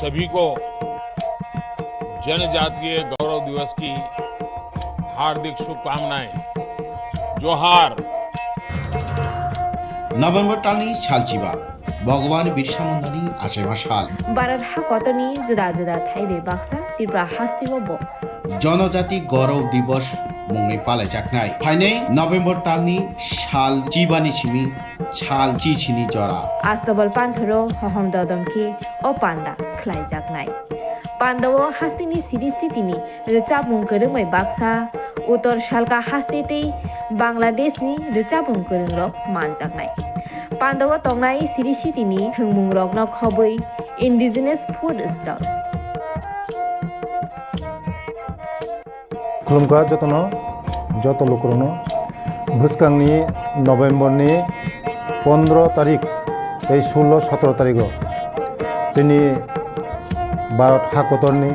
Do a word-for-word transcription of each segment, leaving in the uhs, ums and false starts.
सभी को जनजातीय गौरव दिवस की हार्दिक शुभकामनाएं। जोहार। November talni salchiba, Bhagwan Birsa Mundani achaima sal. Bharat hakotorni juda juda thai bai baksa Tripura hasteo bo Jonojati Gaurav Divas mungwi palaijaknai. Phainai November talni sal chibani simi sal chichini jora. Astobal panthoro hohom dodom khe o panda khlaijaknai. Pandao hasteni siri sitini rwchapmung kwrwngbai baksa, Uttor Salka haste tei Bangladeshni rwchapmung kwrwngrok manjaknai. Pandao tongnai siri sitini thwngmungrokno khobwi indigenous food stall. Khulumkha jotono, joto lukurokno. Bwskangni November ni pondro tarik tei sullo sotro tarigo chini Bharat hakotorni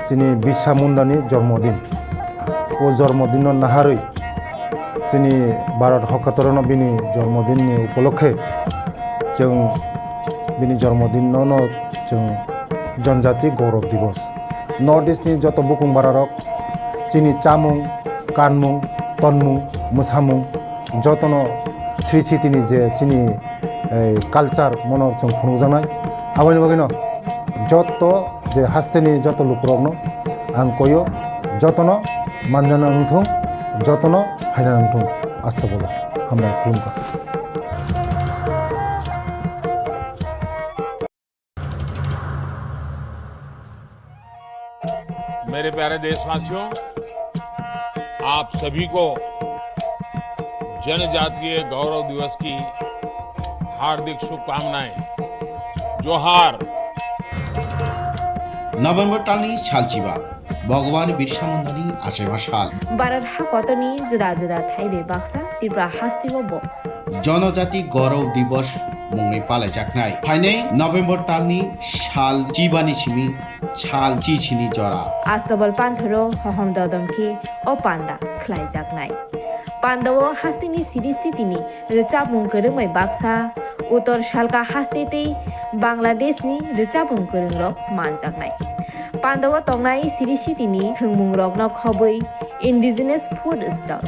chini Birsa Mundani jormodin. O jormodinno naharwi chini Bharat hokotorno bini jormodinni upolokhe chwng bini jormodinno no chwng Janjati Gaurav Divas. North East ni joto bukung bararok chini chamung, kanmung, tonmung, mwsamung jotono sri sitini je chini, eh, culture mono chwng phunukjaknai. Aboni bagwino joto je hasteni joto lukurokno ang koyo, jotono manjana wngthung, jotono phaina wngthung. Astobolo hambai, khulumkha. मेरे प्यारे देशवासियों, आप सभी को जनजातीय गौरव दिवस की हार्दिक शुभकामनाएं। जोहार। November talni salchiba, Bhagwan Birsa Mundani achaima sal. Bharat hakotorni juda juda thai bai baksa Tripura hasteo bo Jonojati Gaurav Divas mungwi palaijaknai. Phainai November talni sal chibani simi sal chichini jora. Astobal panthoro hohom dodom khe o panda khlaijaknai. Pandao hasteni siri sitini rwchapmung kwrwngbai baksa, Uttor Salka haste tei Bangladeshni rwchapmung kwrwngrok manjaknai. Pandao tongnai siri sitini thwngmungrokno khobwi indigenous food stall.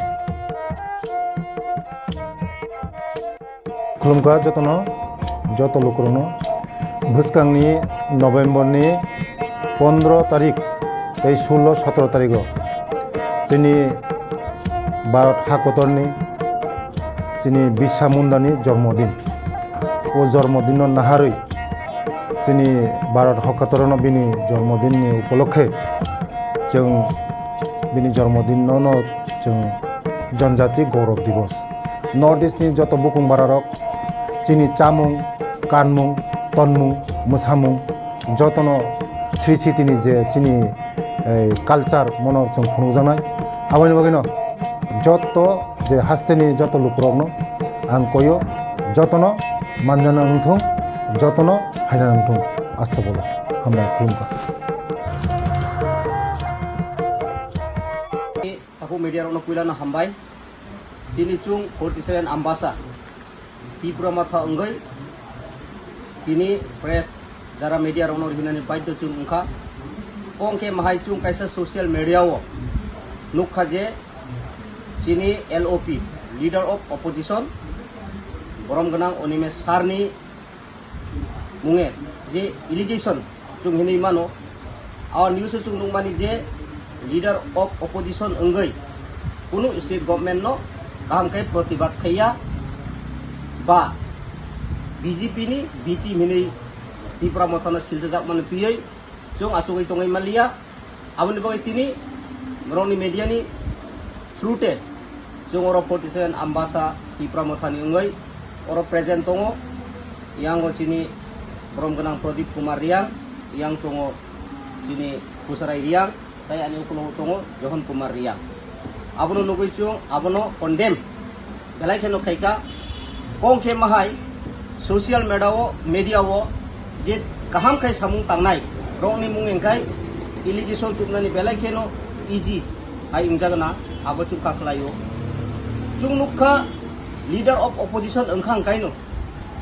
Khulumkha jotono, joto lukurokno. Bwskangni November ni pondro tarik tei sullo sotro tarigo chini Bharat hakotorni chini Birsa Mundani jormodin. O jormodinno naharwi chini Bharat hokotorno bini jormodinni upolokhe chwng bini jormodinno no chwng Janjati Gaurav Divas. North East ni joto bukung bararok chini chamung, kanmung, tonmung, mwsamung jotono sri sitini je chini, eh, culture mono chwng phunukjaknai. Aboni bagwino joto je hasteni joto lukurokno ang koyo, jotono manjana wngthung, jotono phaina wngthung. Astobolo hambai, khulumkha. Takhuk media rokno puilano hambai. Tini chwng forty seven Ambasa Tipra Motha wngwi tini press jara media rokno rihinani baidhyo chwng wngkha. Kong khe mahai chwng kaisa social media o nukha je chini L O P, Leader of Opposition, borom gwnang Animesh Sir ni munge je allegation chwng hinwi mano, a news o chwng nukmani je leader of opposition wngwi kunu state government no kaham khe protibad khaiya ba B J P ni B team hinwi Tipra Motha no silchajakmani twiwi chwng achugwi tongwi manliya. Aboni bagwi tini borokni media ni through te chwng oro forty seven Ambasa Tipra Motha ni wngwi oro present tongo. Yang o chini borom gwnang Pradip Kumar Riang, yang tongo chini Pusarai Riang, tei ani ukulungo tongo Johon Kumar Riang. Abono nugwi chwng abono condemn belai kheno khaikha. Kong khe mahai social media o, media o je kaham khai samung tangnai rokni mung engkhai allegation tubnani belai kheno easy hai wngjagna, abo chwng kha khlaio. Chwng nukha leader of opposition wngkha hwnkhaino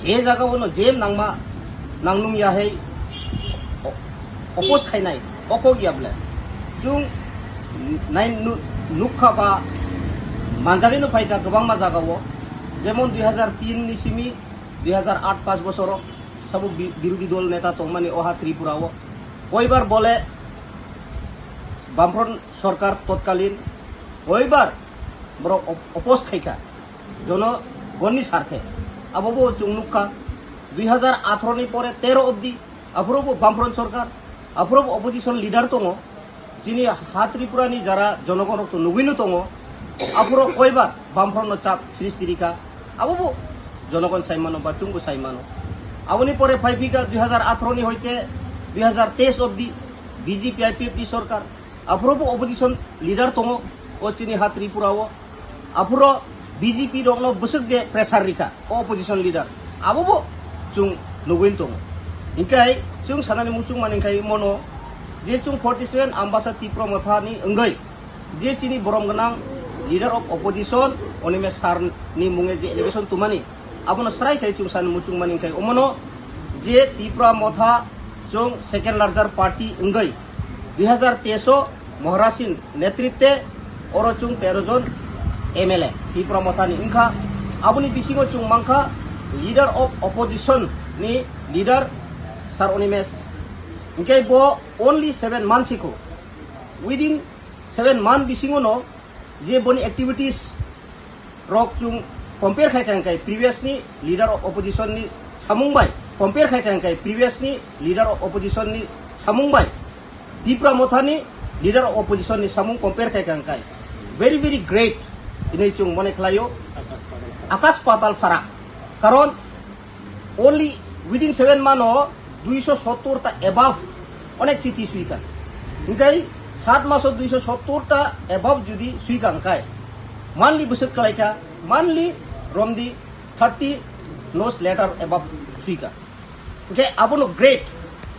je jaga bono je nangma nangnung ya hai oppose khainai, o kok ya bole. Chwng nai nu-, nukha ba manjagwi no phaikha kwbangma jagao, jemon dui hazar tin ni simi dui hazar aat paanch bosoro sabo bi-, birodhi dol neta tongmani oha Tripura o. Koibar bole Bamfront sorkar totkalin koibar borok op-, oppose khaikha jonogonni sarthe. Abo bo chwng nukha dui hazar atharo ni pore tero obdi, aphuru bo Bamfront sorkar, aphuru bo opposition leader tongo. Chini ha Tripura ni jara jonogon rok to nugwi no tongo. Aphuru koibar Bamfront no chap srishti rikha. Abo bo jonogon sai mano ba chwngbo sai mano. Aboni pore phai phika dui hazar atharo ni hoite dui hazar teis obdi B J P I P F T sorkar. Aphuru bo opposition leader tongo o chini ha Tripura o. Aphuru B J P rokno bwswk je pressure rikha o opposition leader, abo bo chwng nugwi tongo. Hinkhe chwng sanani muchung mani khe mono je chwng forty seven Ambasa Tipra Motha ni wngwi je chini borom gwnang leader of opposition Animesh sir ni munge je allegation tumani, abono srai khai chwng sani muchung mani khai omono je Tipra Motha chwng second larger party wngwi dui hazar teis o Maharaj ni netritwe oro chwng tero jon M L A Tipra Motha ni wngkha. Aboni bisingo chwng mankha leader of opposition ni leader Sir Animesh. Hinkhe bo only seven months ikho, within seven month bisingo no je boni activities rok chwng compare khai kha hwnkhe previous ni leader of opposition ni samung bai compare khai kha hwnkhe previous ni leader of opposition ni samung bai Tipra Motha ni leader of opposition ni samung compare khai kha hwnkhe very very great hinwi chwng mone khlaio, akas patal farak. Karon only within seven month o duiso sottor ta above onek chiti suikha. Hinkhe sat maso duiso sottor ta above judi suikha hwnkhe monthly bwswk kalaikha, monthly romdi thirty nos letter above suikha. Hinkhe abono great,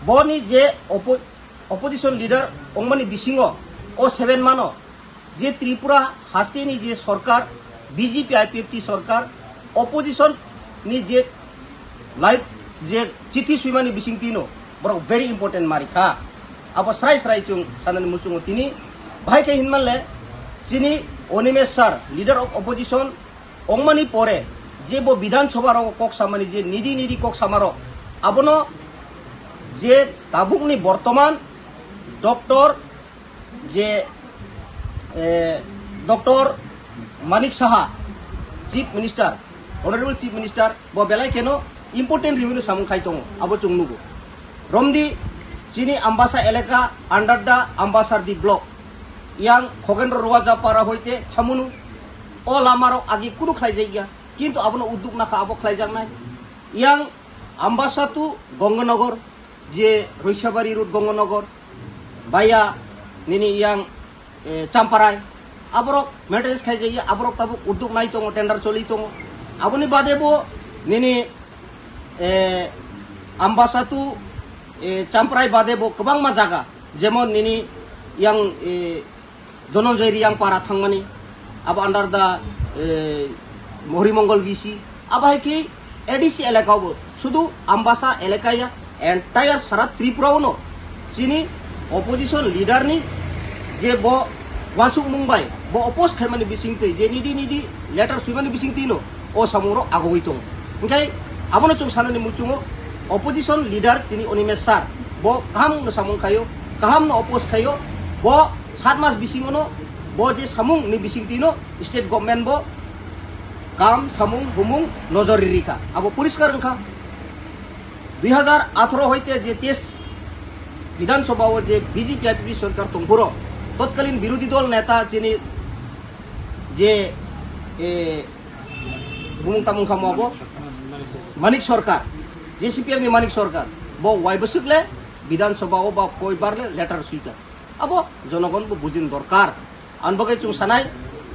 boni je oppo-, opposition leader wngmani bisingo o seven month o je Tripura hasteni je sorkar, B J P I P F T sorkar, opposition ni je life je chithi swimani bisingtwi no borok very important marikha. Abo srai srai chwng sanani muchungo tini bahai khe hinmanle chini Animesh sir, leader of opposition, ongmani pore je bo Bidhan Sabha rogo kok samani je nidi nidi kok samarok abono je tabukni bortoman Doctor je, eh, Doctor Manik Saha, Chief Minister, Honorable Chief Minister, bo belai kheno important revenue samung khai tongo, abo chwng nugo. Romdi chini Ambasa elaka under the Ambasardi block, yang Khogendro Ruaja para hoite Chamunu, o lamarok agi kunu khlaijakya, kintu abono udduk nakha abo khlaijaknai. Yang Ambasa to Ganganagar, je Roisabari road Ganganagar, baya nini yang, eh, Champarai, aborok maintenance khai jaya, aborok tabuk udduk nai tongo, tender choli tongo. Aboni bade bo nini, eh, Ambasa to, eh, Champarai bade bo kwbangma jaga, jemon nini yang, eh, Dhananjay Reang para thangmani, abo under the, eh, Mohri Mongol V C, abo hai khe A D C elaka bo, sudu Ambasa elaka ya, entire sara Tripura o no chini opposition leader ni je bo wansuk mung bai, bo oppose khaimani bisingtwi, je nidi nidi letter swimani bisingtwi no o samung rok agogwi tongo. Hinkhe abono chwng sanani muchungo opposition leader chini Animesh sir bo kaham no samung khaio, kaham no oppose khaio, bo sat mas bisingo no bo je samung ni bisingtwi no state government bo kam samung humung nojor riri kha, abo poriskar wngkha. Dui hazar atharo hoite je teis Bidhan Sabha o je B J P I P F T sorkar tongphuru totkalin birodhi dol neta chini je, eh, bumung tamung kha mo abo Manik Sarkar, je C P M ni Manik Sarkar, bo wai bwswk le Bidhan Sabha o ba koi bar le letter swikha. Abo jonogon bo bujin dorkar. Ang bagwi chwng sanai,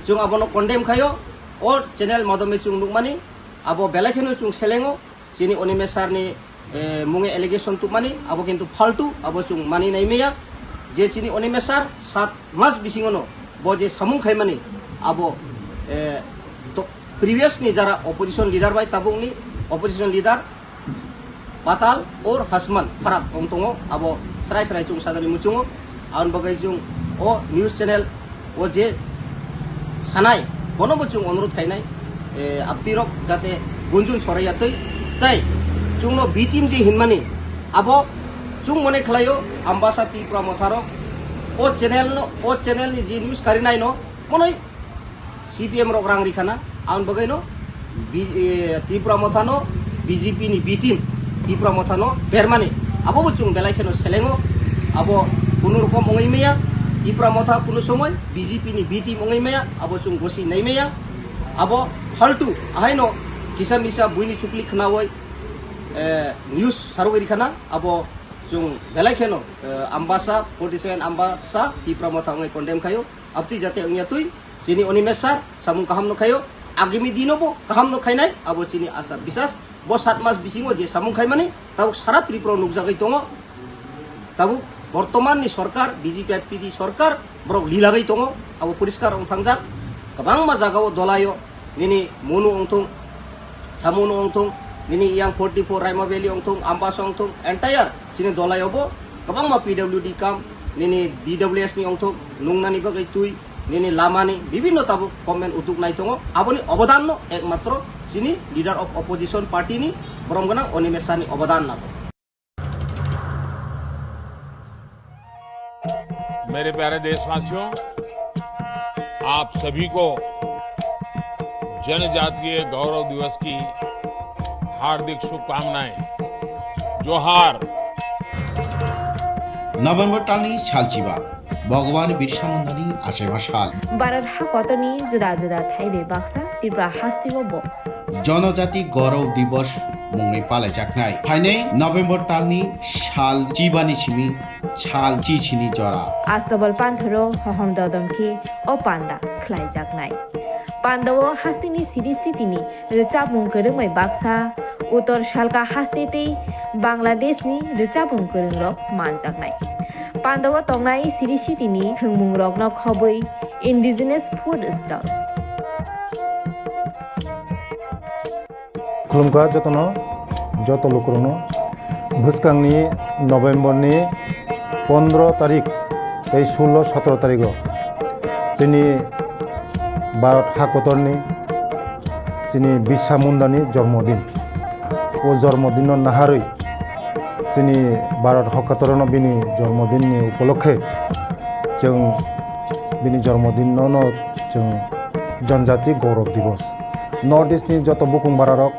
chwng abono condemn khaio, o channel madhyome chwng nukmani, abo belai kheno chwng selengo, chini Animesh sir ni, eh, munge allegation tubmani, abo kintu faltu, abo chwng mani nai maya, je chini Animesh sir sat mas bisingono bo je samung khaimani, abo, eh, to previous ni jara opposition leader bai tabukni opposition leader Patal or Hasman farak wng tongo, abo srai srai chwng sajani muchungo. Aboni bagwi chwng o news channel o je sanai, bono bo chwng onurodh khainai, eh, aptirok jate gunjun soraiya twi. Tai chwngno B team je hinmani, abo chwng mone khlaio, Ambasa Tipra Motharok o channel no, o channel ni je news karinaino monoi C P M rok rang rikhana, aboni bagwino B-, eh, Tipra Mothano B J P ni B team Tipra Mothano bermani, abo bo chwng belai kheno selengo, abo kunu rokom wngwi maya, Tipra Motha kunu somoi B J P ni B team wngwi maya, abo chwng gosi nai maya, abo faltu ahaino kisa misa buini chukli khnawi, eh, news sarwi rikhana, abo chwng belai kheno, eh, Ambasa, forty seven Ambasa Tipra Motha wngwi condemn khaio. Abtwi jate wngya twi, chini Animesh sir samung kaham no khaio, agami dino bo kaham no khainai, abo chini asa bisas. Bo sat mas bisingo je samung khaimani tabuk sara Tripura o nukjagwi tongo. Tabuk bortoman ni sorkar, B J P I P D sorkar, borok lilagwi tongo, abo poriskar wng thangjak. Kwbangma jagao dolaio nini Monu wngthung, Samunu wngthung, nini yang forty four Raima Valley wngthung, Ambasa wngthung, entire chini dolaio bo kwbangma P W D kam, nini D W S ni wngthung, nungnani bagwi twi, nini lamani bibinno tabuk government utuk nai tongo. Aboni obodanno ekmatro chini leader of opposition party ni borom gwnang Animesh sir ni obodan nago. मेरे प्यारे देशवासियों, आप सभी को जनजातीय गौरव दिवस की हार्दिक शुभकामनाएं। जोहार। November talni salchiba, Bhagwan Birsa Mundani achaiba sal. Bharat hakotorni juda juda thaibai baksa Tripura hasteo bo Jonojati Gaurav Divas mungwi palaijaknai. Phainai November talni sal chibani simi sal chichini jora. Astobal panthoro hohom dodom khe o panda khlaijaknai. Pandao hasteni siri sitini rwchapmung kwrwngbai baksa, Uttor Salka haste tei Bangladeshni rwchapmung kwrwngrok manjaknai. Pandao tongnai siri sitini thwngmungrokno khobwi indigenous food stall. Khulumkha jotono, joto lukurokno. Bwskangni November ni pondro tarik tei sullo sotro tarigo chini Bharat hakotorni chini Birsa Mundani jormodin. O jormodinno naharwi chini Bharat hakotorno bini jormodinni upolokhe chwng bini jormodinno no chwng Janjati Gaurav Divas. North East ni joto bukung bararok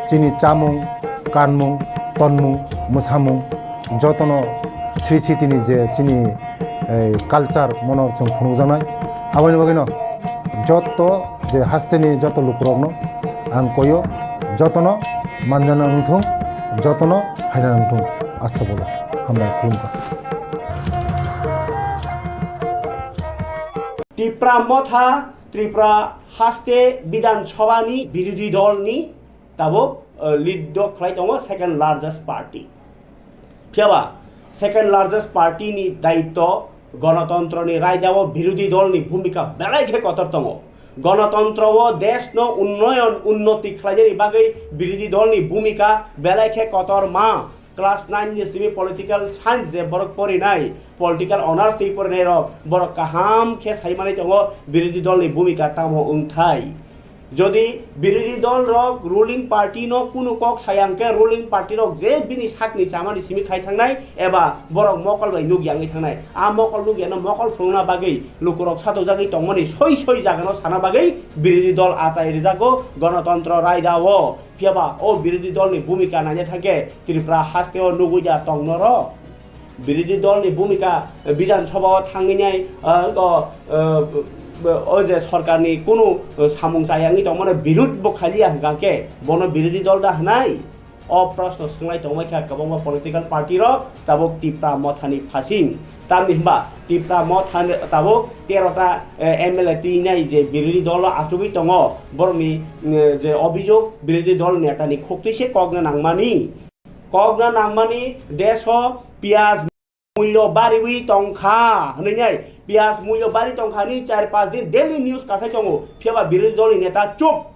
chini chamung, kanmung, tonmung, mwsamung jotono sri sitini je chini, eh, culture mono chwng phunukjaknai. Aboni bagwino joto je hasteni joto lukurokno ang koyo, jotono manjana wngthung, jotono phaina wngthung. Astobolo hambai khulumkha. Tipra Motha Tripura haste Bidhan Sabha ni birodhi dol ni tabuk, eh, lead do khlai tongo second largest party. Phiyaba second largest party ni daitto gonotontro ni raidao birodhi dol ni bhumika belai khe kotor tongo. Gonotontro o desh no unnoyon unnoti khlainani bagwi birodhi dol ni bhumika belai khe kotor ma. Class nine ni simi political science je borok porinai, political honours twi porinai rok, borok kaham khe sai manwi tongo birodhi dol ni bhumika tamo wngthai. Jodi birodhi dol rok ruling party no kunu kok saya hwnkhe ruling party rok je bini sakni chamani simi khai thangnai eba borok mokol bai nukya wngwi thangnai, a mokol nukya no mokol phunukna bagwi lukurok satokjagwi tongmani soi soi jaga no sana bagwi birodhi dol achai rijago gonotontro raida o. Phiyaba o birodhi dol ni bhumika naina thangkhe Tripura haste o nugwi da tong norok. Birodhi dol ni bhumika Bidhan Sabha o thangwi nai, ah, o, ah, o je sorkar ni kunu, ah, samung chaya wngwi tongmano birud bo khaliya hwnkha khe bono birodhi dol da hwnai? O proshno swnglai tongbai kha kwbangma political party rok tabuk Tipra Motha ni phasing. Tamni hwnba Tipra Motha ni tabuk tero ta, eh, M L A twi nai je birodhi dol o achugwi tongo, borokni, eh, je obhijog birodhi dol neta ni khuktwi se kokna nangmani. Kokna nangmani desh o piyaj mulyo bariwi tongkha hwnwi nai, piyaj mulyo bari tongkha ni char panch din daily news kasai tongo, phiyaba birodhi dol ni neta chup.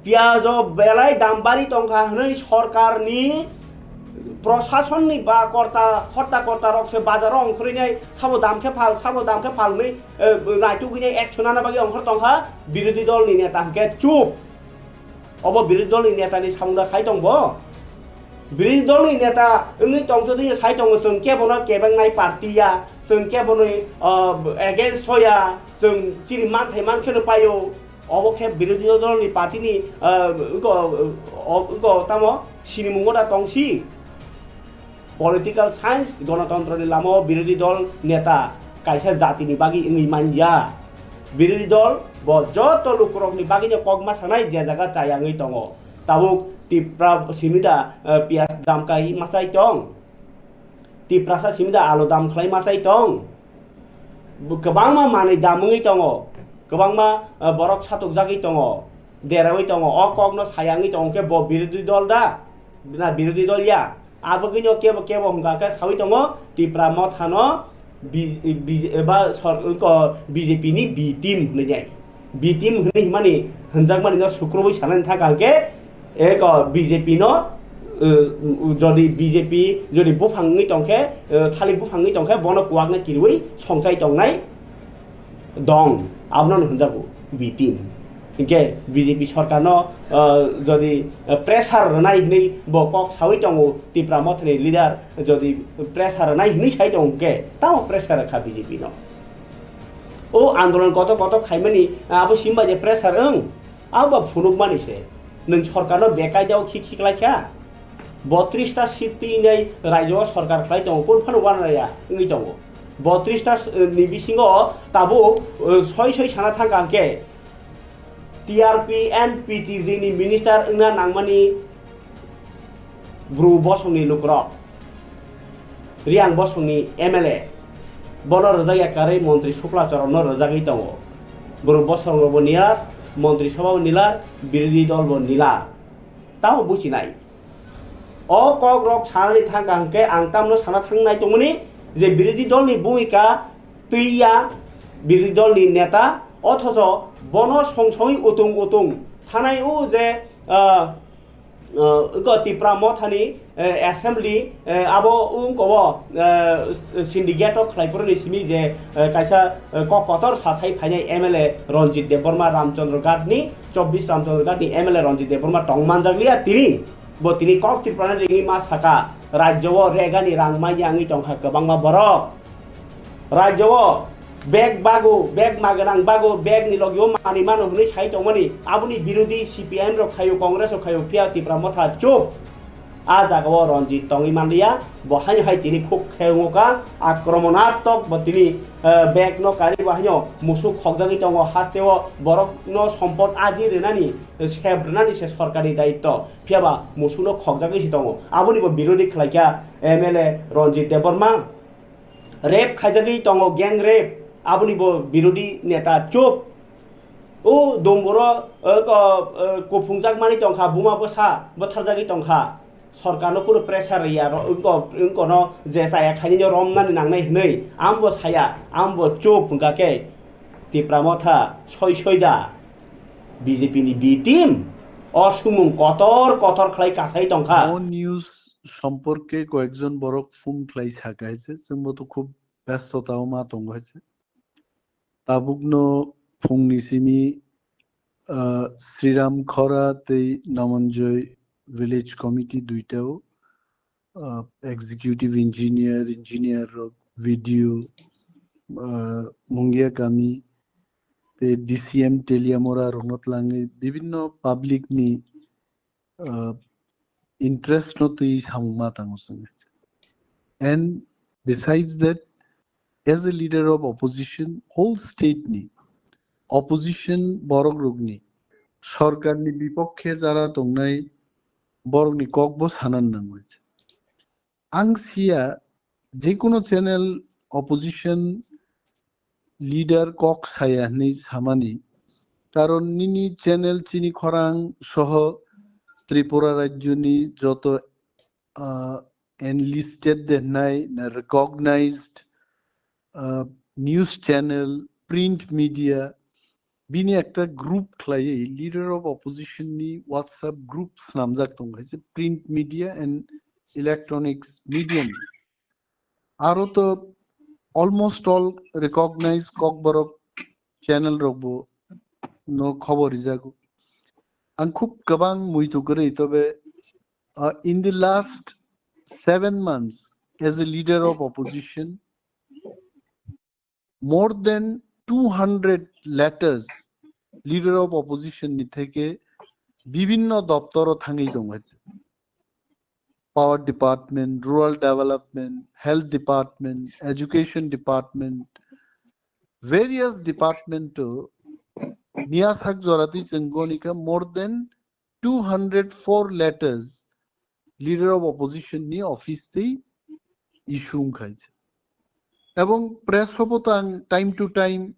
Piyaj o belai dam bari tongkha hwnwi sorkarni, prosasonni ba korta, hotta korta rok se bazar o ongkhorwi nai, sabo dam khe phal, sabo dam khe phal hwnwi, eh, naitugwi nai action ana bagwi ongkhor tongkha birodhi dolni neta hwnkhe chup. Obo birodhi dolni netani samungda khai tong bo? Birodhi dolni neta wngwi tongtwdwi sai tongo, chwng kebono kebengnai party ya, chwng keboni, ah, against o ya, chwng chini manthai mankheno paio. Obo khe birodhi dolni party ni, ah, wngko, o, wngko tamo sinimungo da tongsi. Political science, gonotontroni lamao birodhi dol neta kaisa jatini bagwi wngwi manya. Birodhi dol bo joto lukurokni bagwino kok ma sanai je jaga chaya wngwi tongo. Tabuk Tipra simi da, eh, piyaj dam kai ma chai tong? Tiprasa simi da alu dam khlai ma chai tong? Bo kwbangma manwi dam wngwi tongo, kwbangma, eh, borok satokjagwi tongo, derawi tongo, o kokno saya wngwi tongo khe bo birodhi dol da? Na birodhi dol ya? Abagwino kebo kebo hwnkha khe sawi tongo, Tipra mothano B-, B-, ba sor-, ko B J P ni B team hwnwi nai. B team hwnwi himani hwnjakmani no sukrubui sanani thangkha hwnkhe, eko B J P no, uh, jodi B J P jodi buphang wngwi tongkhe, uh, thalik buphang wngwi tongkhe bono kuwakno kiriui songchai tongnai dong, abono hwnjago B team. Hinkhe B J P sorkarno, uh, jodi, uh, pressure rwnai hwnwi bo kok sawi tongo Tipra mothani leader, jodi pressure rwnai hwnwi sai tongo hwnkhe tamo pressure rwkha B J P no? O andolon kotor kotor khaimani, abo simba je pressure wng, abo ba phunukmani se. Nwng sorkarno bekaidao khi khiklaikha. Botris ta seat twinai rajyo o sorkar khlai tongo, kunu phano uanarya wngwi tongo. Botris ta, eh, ni bisingo tabuk, eh, soi soi sana thangkha hwnkhe T R P and P T G ni minister wngna nangmani Bru Bosongni lukurok, Riang Bosongni M L A, bono rwjakya karwi Montri Sukla Choronno rwjagwi tongo. Bru Bosong bo nilar, Montri Sabha bo nilar, birodhi dol bo nilar. Tamo buchinai. O kok rok sanani thangkha hwnkhe ang tamno sana thangnai tongmani je birodhi dolni bhumika twiya birodhi dolni neta, othocho bono song songwi utung utung thanai o je, ah, ah, eko Tipra mothani, eh, assembly, eh, abo wngkobo, eh, syndicate o khlaiphuru ni simi je, eh, kaisa, eh, kok kotor sasai phainai M L A Ranjit Debbarma Ramchandra Ghat ni, chobbish Ramchandra Ghat ni M L A Ranjit Debbarma tong manjakliya tini. Bo tini kok Tripura ni ringwi ma saka, rajyo o regani rang manya wngwi tongkha kwbangma borok. Rajyo o bag bago, bag maganang bago, bag ni logi o manwi mano hwnwi sai tongmani, aboni birodhi C P I M rok khaio, Congress rok khaio, phiya Tipra motha chup. A jaga o Ranjit tongwi manliya, bo haino hai tini khuk khe wngkha, akromonatok bo tini, eh, bag no kari bo haino musuk khokjagwi tongo, haste o borok no sompot aji rwnani, eh, sep rwnani se sorkar ni daitto. Phiya ba musuk no khokjagwi se tongo. Aboni bo birodhi khlaikha M L A Ranjit Debbarma. Rape khaijagwi tongo, gang rape. Aboni bo birodhi neta chup. O Domboro, eh, ko, eh, kuphungjak mani tongkha, buma bwsa bwtharjagwi tongkha. Sorkarno kunu pressure rwya, ro-, wngko-, wngkono je chaya khainino romnani nangnai hwnwi. Ambo saya, ambo chup hwnkha khe Tipra motha soi soi da B J P ni B team. O sumung kotor kotor khlai kasai tongkha. O news সম্পর্কে কয়েকজন বড় phone fly থাকা হয়েছে, সম্ভবত খুব ব্যস্ততাও মা তঙ্গ হয়েছে। Tabukno phungni simi, ah, Sriram Khora tei Namanjoi Village Committee duitao, ah, executive engineer, engineer rok, video, ah, Mungia kami tei D C M Teliamura rokno tlangwi bibinno public ni ah, interest no twi samung ma tango chwng. And besides that, as a leader of opposition, whole state ni opposition borok rokni, sorkar ni bipokhe jara tongnai borok ni kok bo sanan nango. Ang siya, je kono channel opposition leader kok saya hwnwi samani, karon nini channel chini khorang soho Tripura rajyoni joto, ah, enlisted de hwnai na recognized, ah, news channel, print media, bini ekta group khlaiwi leader of opposition ni WhatsApp group snamjak tongo, hai se print media and electronics media ni. Aro to almost all recognized Kokborok channel rok bo no khobor rijago. Ang khub kwbang muitu kwrwi, tobe, uh, in the last seven months as a leader of opposition, more than two hundred letters leader of opposition ni theke bibinno doptoro thangwi tongo. Power department, rural development, health department, education department, various department to niya sak jorati chenggo nika more than two hundred four letters leader of opposition ni office tei issue wngkha. Ebong press o bo to ang time to time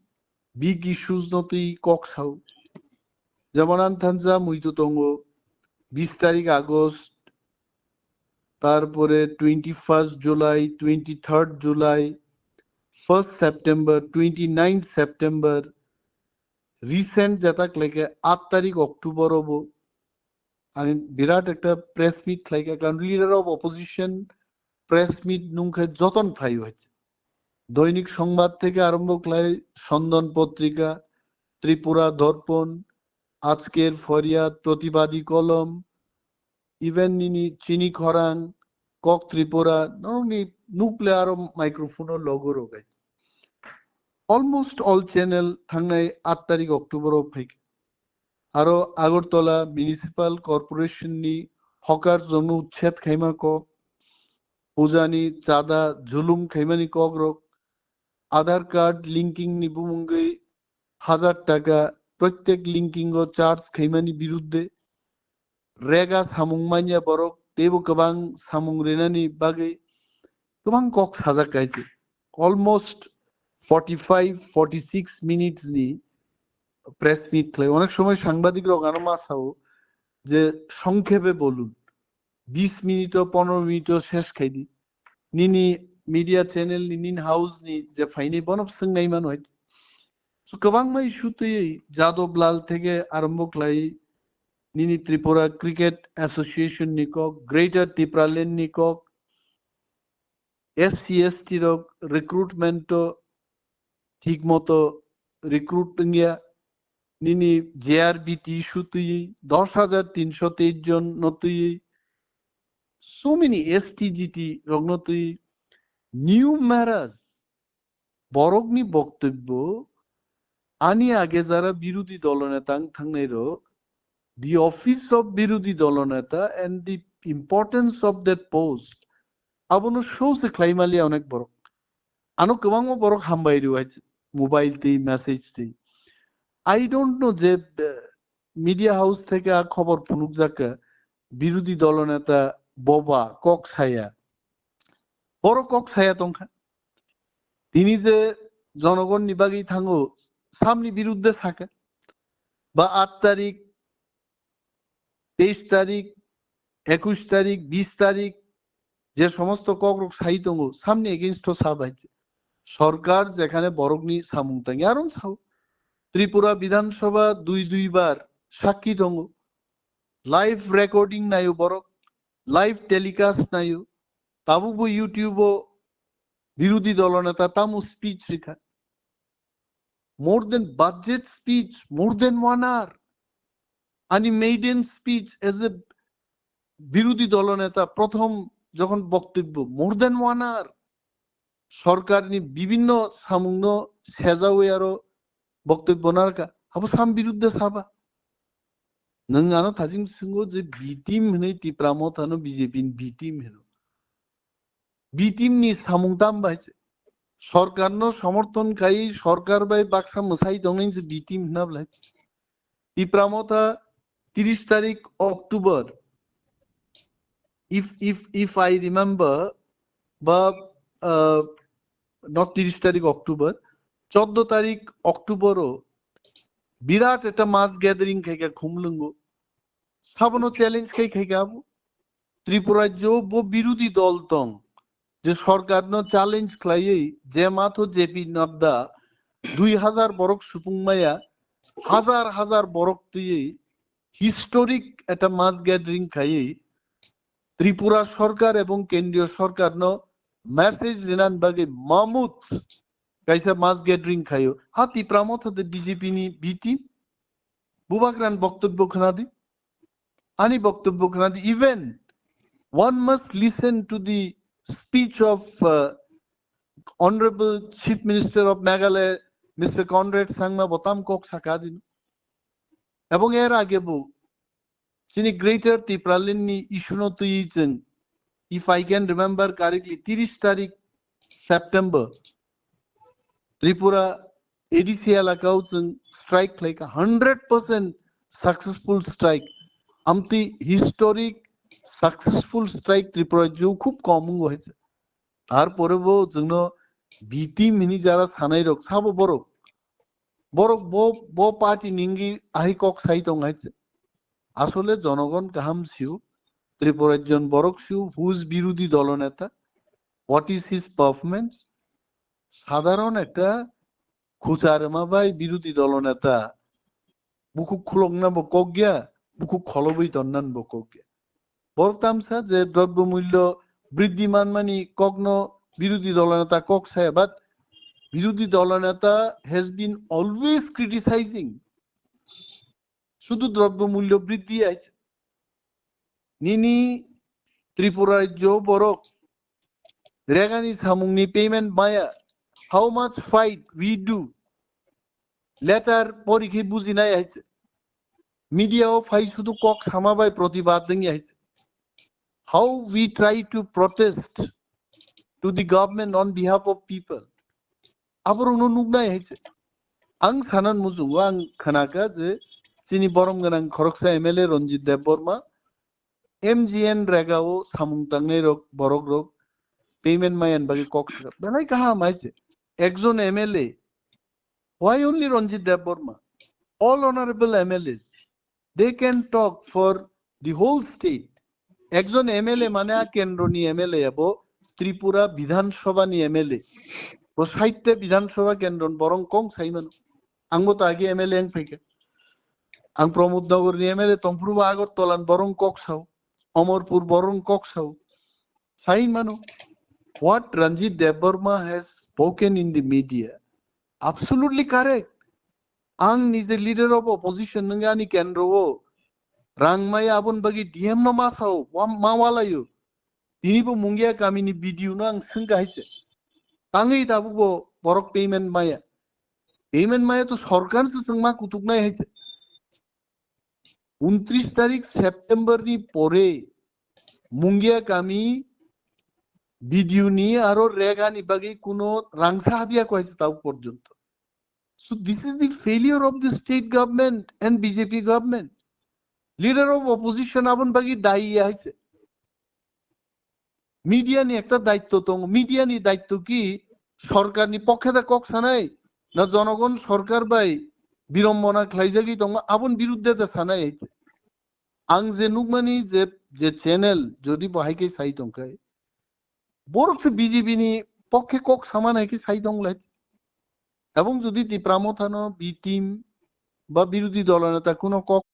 big issues no twi kok sao. Jemon ang thansa muitu tongo bis tarik August, tarpore twenty first July, twenty third July, first September, twenty ninth September, recent jeta khlaikhe aat tarik October o bo ang birat ekta press meet khlaikha, karon leader of opposition press meet nungkhe joton phaio hai. Doinik Songbad theke arombo khlai Sondon Potrika, Tripura Dorpon, Ajker Foryad, Protibadi Kolom, even nini Chini Khorang, Kok Tripura, norokni nukle aro microphone o logo rogai. Almost all channel thangnai aat tarik October o phaikha. Aro Agartala Municipal Corporation ni hawkers rokno uchched khaima kok, puja ni chada julum khaimani kok rok, Aadhaar card linking ni bumungwi hazar taka protek linking o charge khaimani birudde, rega samung manya borok teibo kwbang samung rinani bagwi kwbang kok sajak kaite. Almost forty five, forty six minutes ni press meet khlai. Onek somoy sangbadik rok ano ma sao je songkhepe bolun. Bis minute o, pondro minute o ses khai di. Nini media channel ni, nini house ni je phaini bono swng nai mano hai. So kwbangma issue twi Jadab Lal theke arombo khlai nini Tripura Cricket Association ni kok, Greater Tipraland ni kok, S C S T rok recruitment o thik moto recruit wngya, nini J R B T issue twi dos hajar tinso teis jon no twi, so many S T G T rok no twi, numerous borokni boktobbo ani age jara birodhi dolo neta wng thangnai rok, the office of birodhi dolo neta and the importance of that post, abono show se khlai maliya onek borok. Ano kwbangma borok hambai rw hai mobile tei message tei. I don't know je, eh, media house theke a khobor phunukjak kha, birodhi dolo neta boba kok saya. Borok kok saya tongkha. Tini je jonogonni bagwi thango, samni birudde sakha. Ba aat tarik, teis tarik, ekush tarik, bis tarik, je somosto kokrok sai tongo, samni against o sa bai. Sorkar jekhane borokni samung tangi aron sao. Tripura Bidhan Sabha dui dui bar sakki tongo. Live recording naio borok, live telecast naio. Tabukbo YouTube o birodhi dolo neta tamo speech rikha. More than budget speech, more than one hour. Ani maiden speech as a birodhi dolo neta, prothom jokhon boktobbo, more than one hour. Sorkarni bibinno samungno sejawi aro boktobbo narwkha. Abo sam birudde saba. Nwng ano thajing swngo je B team hwnwi Tipra Mothano B J P ni B team hwno. B team ni samung tam bai se. Sorkar no somorthon khai, sorkar bai baksa mwsai tongnai se B team hwna belai. Tipra Motha tris tarik October. If, if, if I remember, ba, uh, not tris tarik October, choddo tarik October o birat ekta mass gathering khai kha Khumlwngo. Sabono challenge khai khai kha abo. Tripura rajyo bo birodhi dol tong, je sorkar no challenge khlaiwi je matho J P Nadda dui hazar borok supung maya, hazar hazar borok twiwi historic ekta mass gathering khaiwi Tripura sorkar ebong kendriyo sorkarno message rinani bagwi mamut kaisa mass gathering khaio. Ha Tipra Motha de B J P ni B team, Bubagrani boktobyo khwnadi, ani boktobyo khwnadi. Even one must listen to the speech of uh, Honorable Chief Minister of Meghalaya, Mister Conrad Sangma, bo tam kok saka dino. Ebong er age bo chini Greater Tipraland ni issue no twi chwng, if I can remember correctly, tiris tarik September, Tripura A D C elakao chwng strike khlaikha, hundred percent successful strike. Amtwi historic successful strike Tripura rajyo khub kom wngo hai se. Tarpore bo chwngno B team hini jara sanai rok sabo borok, borok bo, bo party ninggi ahi kok sai tong hai se. Asole jonogon kaham sio, Tripura rajyon borok sio, who is birodhi dolo neta, what is his performance. Sadharon ekta khucharma bai birodhi dolo neta bukhuk khulokna bo kok gya, bukhuk kholobwi tonnan bo kok gya. Borok tamsa je drobyo mulyo briddhi manmani kokno birodhi dolo neta kok saya, but birodhi dolo neta has been always criticizing. Sudu drobyo mulyo briddhi ais. Nini Tripura rajyo borok regani samungni payment maya. How much fight we do? Letter porikhe bujinai ais. Media o phai sudu kok sama bai protibad dengya ais. How we try to protest to the government on behalf of people. Aborokno nuknai hai se. Ang sanan muchungo, ang khnaka je chini borom gwnang khoroksa M L A Ranjit Debbarma M G N regao samung tangnai rok, borok rok payment mayan bagwi kok sakha. Belai kaham hai se. Ekjon M L A. Why only Ranjit Debbarma? All honorable M L As. They can talk for the whole state. Ekjon M L A mane a kendroni M L A abo Tripura Bidhan Sabha ni M L A. Bo saitte Bidhan Sabha kendron borong kong sai mano. Ang bo to age M L A wng phaikha. Ang Pramod Nagar ni M L A tongphuru bo Agartala ni borong kok sao. Amarpur borong kok sao. Sai mano. What Ranjit Debbarma has spoken in the media, absolutely correct. Ang nije leader of opposition nungya ani kendro o rang mai abon bagi D M no ma sao, wa-, ma walayo. Tini bo Mungia kamini video no ang sengka hai se. Tangwi tabuk bo borok payment maya. Payment maya to sorkar se chwngma kutuknai hai se. Untris tarik September ni pore Mungia kami video ni aro rega ni bagwi kuno rangsa habya ko hai se tabuk porjonto. So this is the failure of the state government and B J P government. Leader of opposition abon bagi dayi hai se. Media ni ekta daitto tongo. Media ni daitto ki sorkar ni pokhe da kok sanai na jonogon sorkar bai birombona khlaijagwi tongo, abon biruddhe da sanai hai se. Ang je nukmani je, je channel jodi bo hai khe sai tongkhai, borok se B J P ni pokhe kok saman hai khe sai tonglai. Ebong jodi Tipra Motha no B team ba birodhi dolo neta kuno kok